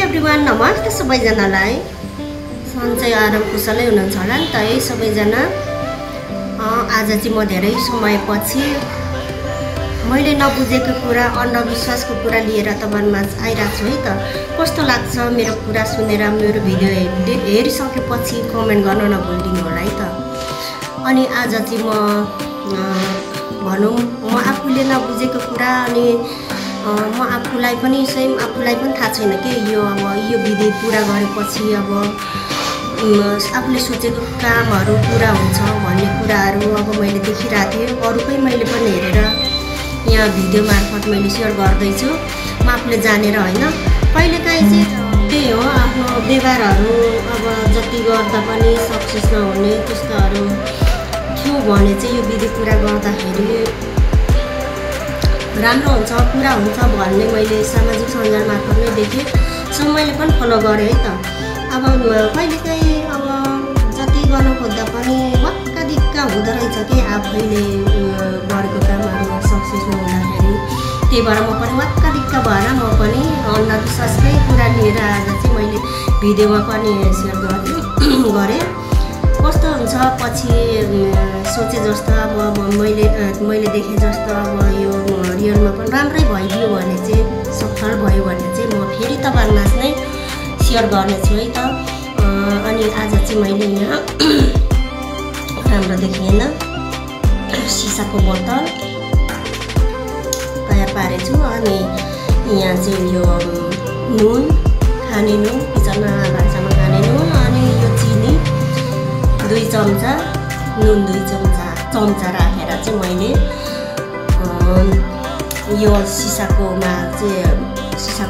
Everyone, नमस्ते सबैजनालाई। सन्चै आराम कुशलै हुनुहुन्छ होला नि त है सबैजना। आज चाहिँ म धेरै समयपछि मैले नबुझेको कुरा, अन्धविश्वासको कुरा लिएर तपाईहरुमा आइराछु है त। कस्तो लाग्छ मेरो कुरा सुनेर, मेरो भिडियो हेरिसकेपछि कमेन्ट गर्न नभुल्दिनु होला है त। अनि आज चाहिँ भनौँ म आफूले नबुझेको कुरा, अनि म आफूलाई पनि थाहा छैन के यो विधि पूरा गरेपछि अब आफूले सोचेको कामहरू पूरा हुन्छ भन्ने कुराहरू अब मैले देखिरहेको थिएँ। अरूकै मैले पनि हेरेर यहाँ भिडियो मार्फत मैले सेयर गर्दैछु, म आफूले जानेर होइन। कहिलेकाहीँ चाहिँ त्यही हो, आफ्नो व्यवहारहरू अब जति गर्दा पनि सक्सेस नहुने त्यस्तोहरू थियो भने चाहिँ यो विधि पूरा गर्दाखेरि राम्रो हुन्छ, पुरा हुन्छ भन्ने मैले सामाजिक सञ्जाल मार्फत नै देखेँ। सो मैले पनि फलो गरेँ है त। अब कहिलेकाहीँ अब जति गर्नु खोज्दा पनि वाक्का दिक्क हुँदो रहेछ कि आफैले गरेको कामहरू सक्सेस नहुँदाखेरि। त्यही भएर म पनि वाक्का दिक्क भएर म पनि अन्धविश्वासकै कुरा लिएर आज चाहिँ मैले भिडियोमा पनि सेयर गरेँ। कस्तो हुन्छ पछि सोचे जस्तो अब मैले देखे जस्तो अब यो रियलमा पनि राम्रै भइदियो भने चाहिँ, सफल भयो भने चाहिँ म फेरि तपाईहरुमाझ नै सेयर गर्नेछु है त। अनि आज चाहिँ मैले यहाँ राम्रो देखिएन सिसाको बोतल तयार पारेछु। अनि यहाँ चाहिँ यो नुन, खाने नुन, किचनमा भान्सामा खाने नुन, अनि यो चिनी 2 चम्चा, नुन 2 चम्चा राखेर चाहिँ मैले यो सिसाको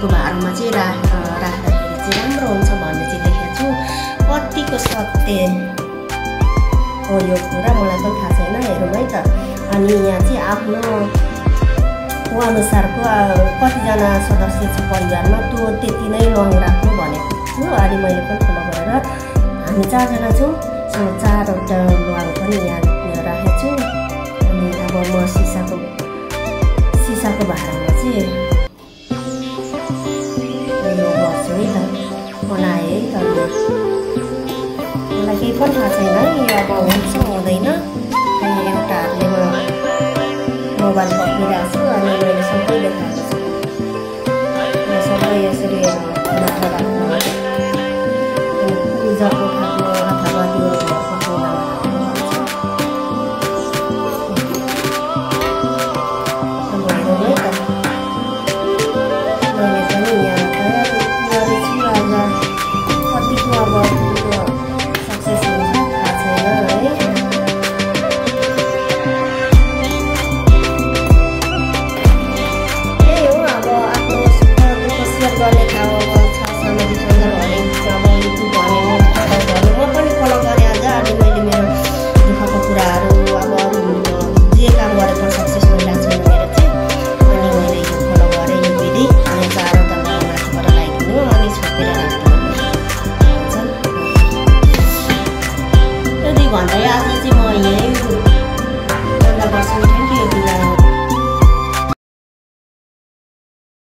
भाँडोमा चाहिँ राख्दाखेरि चाहिँ राम्रो हुन्छ भन्ने चाहिँ देखेको छु। कतिको सत्य हो यो कुरा मलाई पनि थाहा छैन, हेरौँ है त। अनि यहाँ चाहिँ आफ्नो अनुसारको कतिजना सदस्य छ परिवारमा त्यो त्यति नै लङ राख्नु भनेको छु। अनि मैले पनि फलो गरेर हामी 4 जना छौँ, 4वटा लङ पनि यहाँ राखेको छु। अनि अब म सिसाको भाँडामा चाहिँ यो गर्छु है त, बनाएँ है त। मलाई केही पनि थाहा छैन यो अब हुन्छ हुँदैन। एउटा हातले मोबाइल पक्रिरहेको छु अनि मैले सबै देखाएको छु। यो सबै यसरी मात्र राख्नु पूजाको खानु अथवा त्यो भन्दै आज